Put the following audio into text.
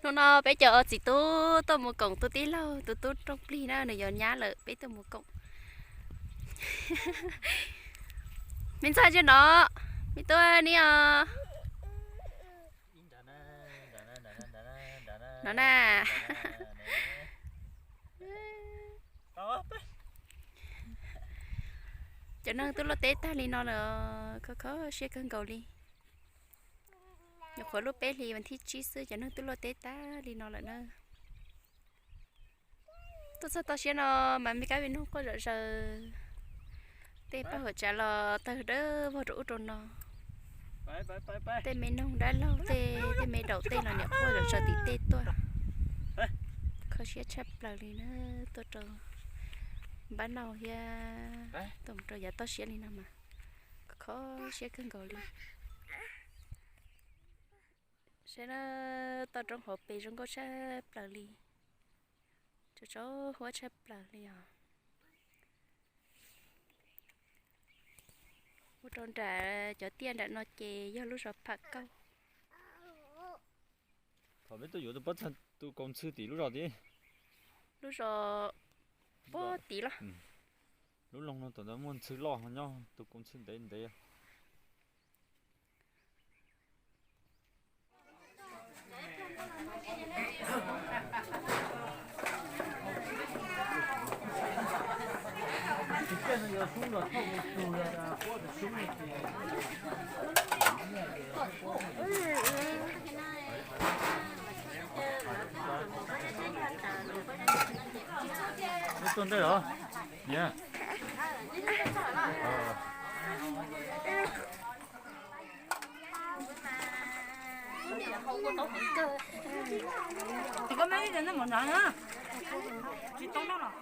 Hnub no peb cov txiv tub tuaj mus koom tus tij laug tus tub rooj plig na, nws yuav nyab lawm peb tuaj mus koom. Me ntxhais ntsia no, me tub ni os. No na. Cov neeg twb luaj teb tag li no lawm, kho kho siab kawg nkaus li. Nyuam qhuav lub peb hlis vas thib tsib xwb cov neeg twb luaj teb tag li no lawm na. Tuaj txog toj siab no mas me kab me noog quaj zom zaws. Tej paj hauv tsav los tawg dawb vog rau ub rau no. Tej me noog dab laug tej, tej me daum tej los niam quaj zom zaws tim tej tuaj. Kho siab tshaj plaws li na, tuaj rau npab nauj thiab tuaj mus rau yav toj siab li no mas kho siab kawg nkaus li. Saib na, toj roob hauv pes zoo nkauj tshaj plaws li, tsaus tsaus huab tshaj plaws li os. Ua rau nram cov tiaj nram no ces yog lub zos Pham Kauj. Thaum peb tuaj yuav tus pob txha tus kaus ntxhw tim lub zos tid. Lub zos pob tim los. Lub loog no thaum ntawd muaj ntxhw loj nyob tus kaus ntxhw ntev ntev. Tuaj ntej los? Tsis koj mab ib ntawd mov nrad na, tsis tau noj los.